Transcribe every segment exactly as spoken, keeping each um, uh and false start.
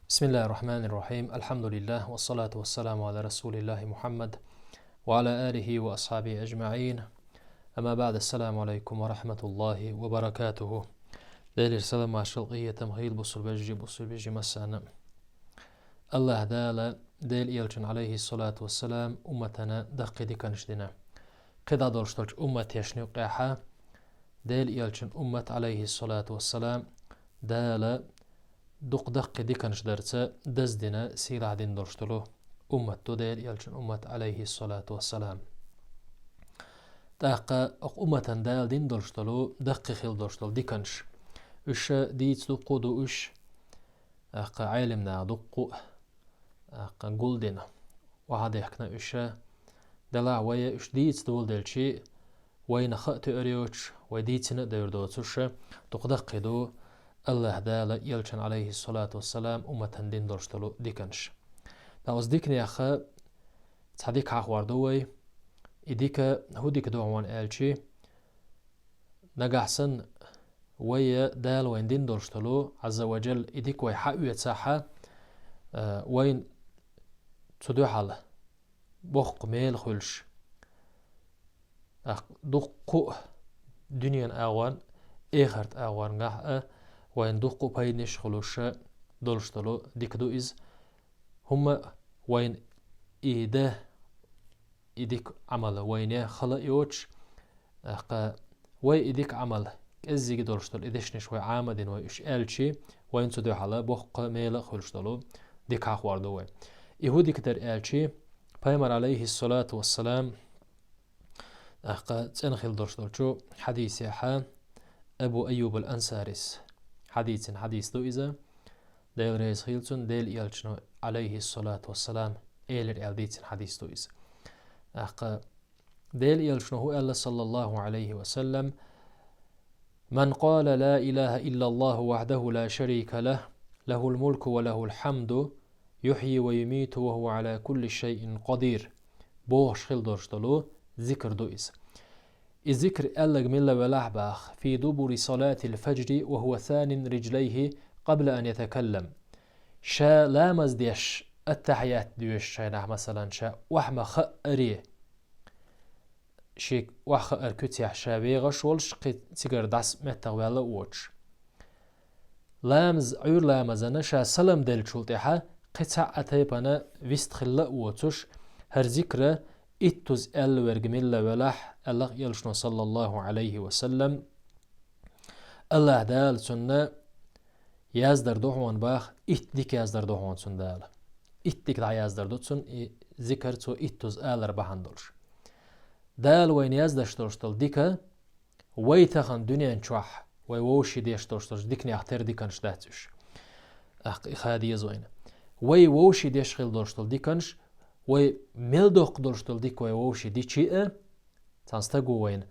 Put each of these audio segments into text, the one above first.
بسم الله الرحمن الرحيم. الحمد لله، والصلاة والسلام على رسول الله محمد وعلى آله وأصحابه أجمعين. أما بعد، السلام عليكم ورحمة الله وبركاته. Делера салам-маршал, къахетам хуьлда бусалба вежарий, бусалба вежарий массарна. АллахӀ Дала Делан Элчан, алейхиссалату вассалам, умматана даккхий диканаш дина. КхидӀа долуш долчу умматашна юкъехьа Делан Элчан уммат, алейхиссалату вассалам, Дала дукха даккхий диканаш дарца даздина, сийлахь дина долуш долу уммат ду Делан Элчан уммат, алейхиссалату вассалам. ТӀаккха оцу умматана Дала дина долуш долу, даккхий хила долуш долу диканаш, уьш дийца дуккха а ду уьш, тӀаккха Ӏелам наха дуккха а, тӀаккха гулдина, охьадехкина уьш. Делахь вай уьш дийца доладелча, вайна хаа тоьар йоцуш, вай дийцина а девр доцуш, дукха даккхий ду АллахӀ Дала Элчан, алейхиссалату вассалам, умматана дина долуш долу диканаш. ТӀаккха оцу диканех цхьа дика хьахор ду вай. И дика хӀун дика ду хьуна аьлча, нагахь санна вай Дала вайна дина долуш долу, Ӏазза ва Джалла, и дика вай хьаоьцахьа, а, вайна цу дуьхьал боккха мела хуьлуш, тӀаккха дуккха а дуьненан агӀор, эхартан агӀор гахь а вайна дуккха а пайданаш хуьлуш долуш долу дика ду иза. ХӀумма а вайна и дан, и дика Ӏамал вайна хала а йоцуш, тӀаккха вай и дика Ӏамал, кӀеззига долуш долу и дешнаш вай Ӏама а дина вай уьш аьлча, вайна цу дуьхьал боккха мела а хуьлуш долу дика хьахор ду вай. И хӀун дика дара аьлча, Пайхамар, алейхиссалату вассалам, тӀаккха цӀена хила долуш долчу хьадисехьа, Абу Айюб ал-Ансарис хьадийцина хьадис ду иза, Дела реза хуьлда цунна, Делан Элчано, алейхиссалату вассалам, элира аьлла дийцина хьадис ду иза. ТӀаккха Делан Элчано хӀун аьлла, саллаллаху алейхи ва саллам: «من قال لا إله إلا الله وحده لا شريك له، له الملك وله الحمد، يحيي ويميت وهو على كل شيء قدير», бохуш хила долуш долу зикр ду иза. И зикр аьлларг милла велахь баха, «في دبر صلاة الفجر وهو ثان رجليه قبل أن يتكلم». Ша ламаз деш, аттахьият доьшуш шайнахь, масалан, ша охьа ма хааре, шега охьахаар куьцехь ша вехаш волуш, кхин цигара дӀаса меттах ваьлла а воцуш, ламаз, Ӏуьйра ламазана ша салам деллачул тӀаьхьа кхин цхьа а тайпана вист хилла а воцуш, хӀара зикра иттуза аьлла верг милла велахь, аьлла Элчано, саллаллаху алейхи ва саллам, АллахӀ Дала цунна яздар ду хьуна баха, итт дика яздар ду хьуна цунна Дала. Итт дика дӀаяздар ду цунна, и зикр цо иттуза алар бахьана долуш. Дала вайна яздеш долуш долу дика, вай тахана дуьнен чохь вай вовший деш долуш долчу диканех тера диканаш дац уьш. ТӀаккха и ха деза вайна. Вай вовший деш хила долуш долу диканаш, вай мел доккха долуш долу дика вай вовший дичи а, цхьана стаго вайна,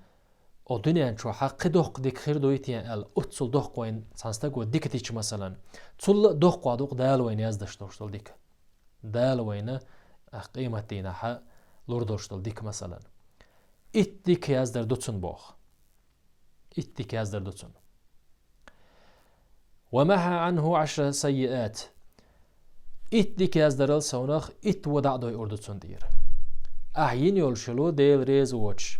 о, дуьнен чохь кхин доккха дика хир дуй те аьлла, оццул доккха вайна цхьана стаго дика дича, масалан, цул а доккха ду-кх Дала вайна яздеш долуш долу дика. Дала вайна, а, къематдийнахьа лур долуш долу дика, масалан. Итт дика яздар ду цунна боху. Итт дика яздар ду цунна. «ومحا عنه عشر سيئات». Итт дика яздарал совнах итт вон дӀа а дойур ду цунна тӀера. Ахь йина йолуш йолу Дела реза воцуш,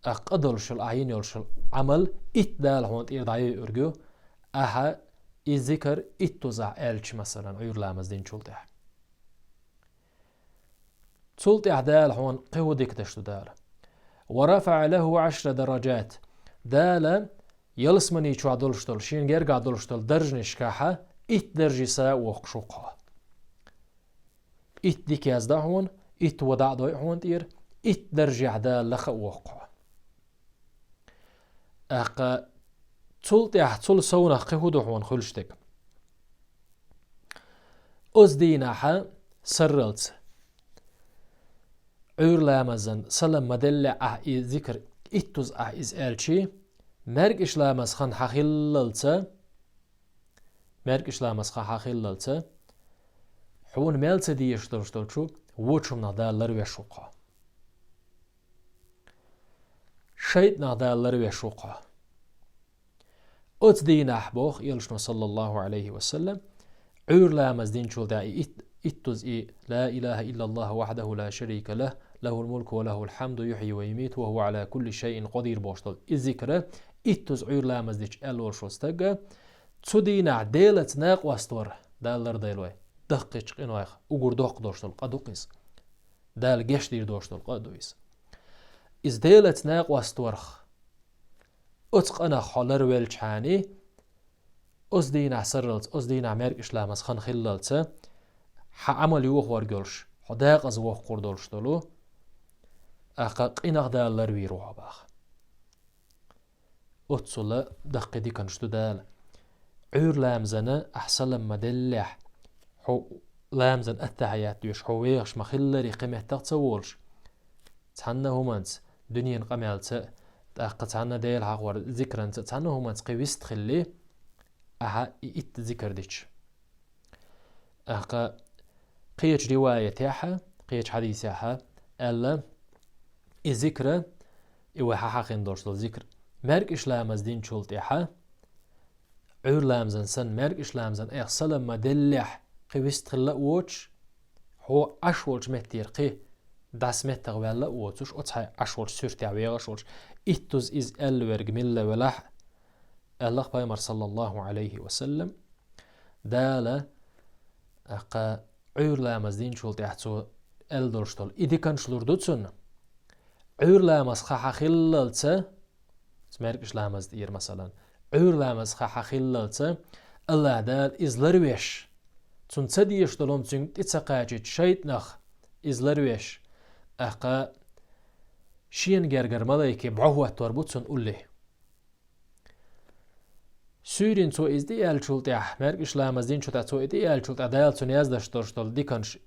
ахь къа долуш йолу, ахь йина йолуш йолу Ӏамал итт Дала хьуна тӀера дӀайойург ю, ахьа и зикр иттузахь аьлча, масалан, Ӏуьйра ламаз динчул тӀаьхьа. Цул тӀаьхьа Дала хьуна кхин хӀун дика деш ду Дала? «ورفع له عشر درجات». Дала ялсамани чохь долуш долу, шена гергахь долуш долу даржанашкахьа итт даржий са а воккхуш ву-кх хьо. Итт дика язда хьуна, итт вон дӀа а дой хьуна тӀера, итт даржехь Дала лаха а воккху хьо. ТӀаккха цул тӀаьхьа, цул совнах кхин хӀун ду хьуна хуьлуш дерг? Оцу дийнахьа сарралца, Ӏуьйра ламазан салам ма-деллехь ахь и зикр иттуза ахь иза аьлчи, маьркӀаж ламаз хан хьан хиллалца, маьркӀаж ламаз хан хьан хиллалца, хьуна мел ца дезаш долуш долчу вочу хӀуманах Дала ларвеш ву-кх хьо. ШайтӀанах Дала ларвеш ву-кх хьо. Оцу дийнахь, боху Элчано, саллаллаху алейхи ва саллам, Ӏуьйра ламаз динчул тӀехьа и ит-, иттуза и «Ла илаха иллаллаху вахьдаху ла шарика лах, лахул мулку ва лахул хьамду, юхьйи ва юмиту ва хӀува Ӏала кулли шайин къадир» бохуш долу и зикр иттуза Ӏуьйра ламаз дича аьлла волуш волу стага, цу дийнахь Делаца накъост вар, Дала лардойла вай, даккхийчу къинойх уггар доккха долуш долу къа ду-кх иза. Дала гечдийр долуш долу къа а ду иза. Иза Делаца накъост варх, оцу къинах хьо ларвелчхьана, оцу дийнахь сарралц, оцу дийнахь маьркӀаж ламаз хан хиллалца, хьан Ӏамал йохорг йолуш, хьо декъаза воккхур долуш долу, тӀаккха къинах Дала ларвийр ву хьо баха. Оццула даккхий диканаш ду Дала. Ӏуьйра ламазана ахь салам ма-деллехь, хьо ламазан аттахьият доьшуш, хьо вехаш ма-хиллара кхин меттах ца волуш, цхьанна хӀуманца, дуьненан къамелца, тӀаккха цхьанна Дела хьахор зикранца, цхьанна хӀуманца кхин вист хилли, ахьа и итт зикр дича. ТӀаккха кхечу риваятехьа, кхечу хьадисехьа аьлла, и зикра, и вай хьан хьахийна долуш долу зикр, маьркӀаж ламаз динчул тӀехьа, Ӏуьйра ламазан санна, маьркӀаж ламазан ахь салам ма-деллехь, кхин вист хилла а воцуш, хьо Ӏаш волчу меттера кхин дас меттах ваьлла а воцуш, оцу хьайн Ӏаш волчу суьртехь вехаш волуш, иттуза иза аьлла верг милла велахь а, аьлла-кх Пайхамар, саллаллаху Ӏалайхи ва саллам, Дала, тӀаккха Ӏуьйра ламаз динчул тӀехьа цо аьлла долуш долу и диканаш лур ду цунна. Ӏуьйра ламаз хан хьан хиллалца, маьркӀаж ламаз тӀера, масалан, Ӏуьйра ламаз хан хьан хиллалца, АллахӀ Дала иза ларвеш, цунна ца дезаш долу хӀума цуьнга тӀе ца кхачийта шайтӀанах иза ларвеш, тӀаккха шена гергара малайке бӀо хӀоттор бу цунна улле. Суьйрина цо иза тӀеаьллачул тӀехьа, маьркӀаж ламаз динчул тӀехьа цо и тӀеаьллачул тӀехьа Дала цунна яздеш долуш долу диканаш,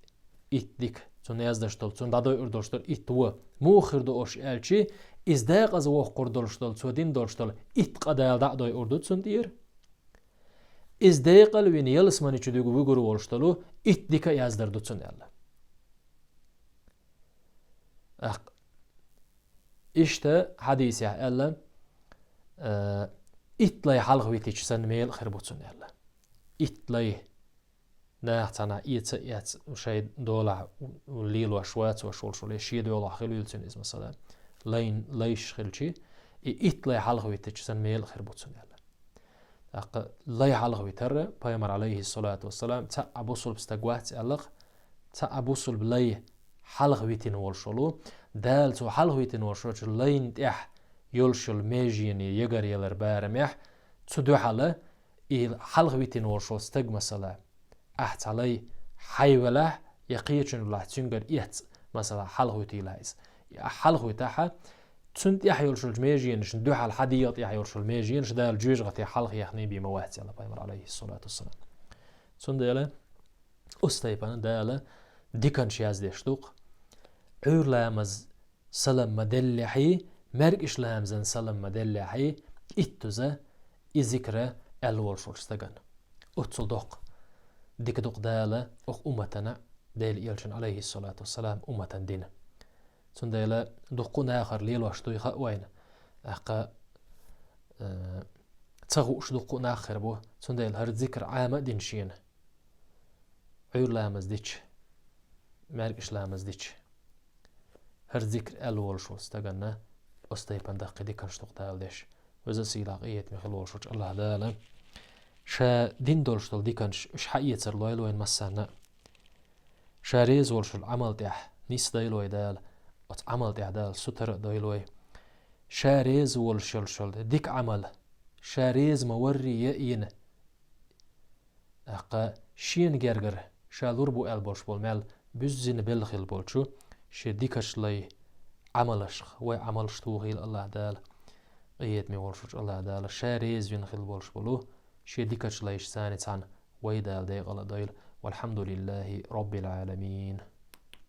итт дика, цунна яздеш долу, цунна дӀадойур долуш долу итт вон. Муха хир ду уьш аьлча, иза декъаза воккхур долуш долу, цо дина долуш долу итт къа Дала дӀа а дойур ду цунна тӀера. Иза декъал а вина, ялсамани чу дуьгу вуьгур волуш долу итт дика а яздар ду цунна аьлла. ТӀаккха иштта хьадисехь аьлла, э, итт лай хьалха витича санна мела а хир бу цунна аьлла. Итт лай наха цхьанхьа эца а эц, шайн долахь лелош вацош волуш волу, я шен долахь хилла вуьйла цуьнан иза, масала, лайн, лайш хилчи, и итт лай хьалха витича санна мела а хир бу цунна аьлла. ТӀаккха лай хьалха витар, Пайхамар, Ӏалайхиссалату вассалам, цхьа а бусулба стаг вац аьлла-кх, цхьа а бусулба лай хьалха витина волуш волу, Дала цо хьалха витина волуш волчу лайна тӀехь йолуш йолу меженийн ягар ялар барамехь, цу дуьхьала и хьалха витина волуш волу стаг, масала, ахь цхьа лай хьайн велахь, я кхечун велахь, цуьнгара эцна, масала, хьалха витийлахь иза. И ахь хьалха витахьа, цунна тӀехь йолуш йолчу меженашна дуьхьал, хьан дегӀа тӀехь йолуш йолу меженаш Дала жоьжахате хьалха яхний бен ма вац аьлла Пайхамар, Ӏалайхиссалату вассалам. Цундела оцу тайпана Дала диканаш яздеш ду-кх. Ӏуьйра ламаз салам ма-деллехьий, маьркӀаж ламазан салам ма-деллехьий, иттуза и зикра аьлла волуш волчу стагана. Оццул доккха дика ду-кх Дала окху умматана, Делан элчан, Ӏалайхиссалату вассалам, умматана дина. Цундела дуккха а нахара лелош дуй хаьа вайна. ТӀаккха, э, ца хууш дуккха а нах хир бу. Цундела хӀара зикр Ӏама а дина шена, Ӏуьйра ламаз дича, маьркӀаж ламаз дича, хӀара зикр аьлла волуш волу стаганна оцу тайпана даккхий диканаш ду-кх Дала деш. Веза-сийлахь, къинхетаме хила волуш волчу АллахӀ Дала ша дина долуш долу диканаш уьш хьаэцар лойла вайна массарна а. Ша реза волуш йолу Ӏамал тӀехь нисдойла вай Дала, оцу Ӏамал тӀехь Дала сутара а дойла вай. Ша реза волуш йолуш йолу дика Ӏамал, ша реза ма-варри а йина, тӀаккха шена гергара ша лур бу аьлла болуш болу мел буьззина белла хила болчу шен дикачу лай Ӏамалашха вай Ӏамалш тухийла АллахӀ Дала. Къинхетаме волуш волчу АллахӀ Дала ша реза вина хила болуш болу шен дикачу лайшца цхьаьна вай Дала декъала а дойла. Валхьамдулиллахи Роббил Ӏаламин.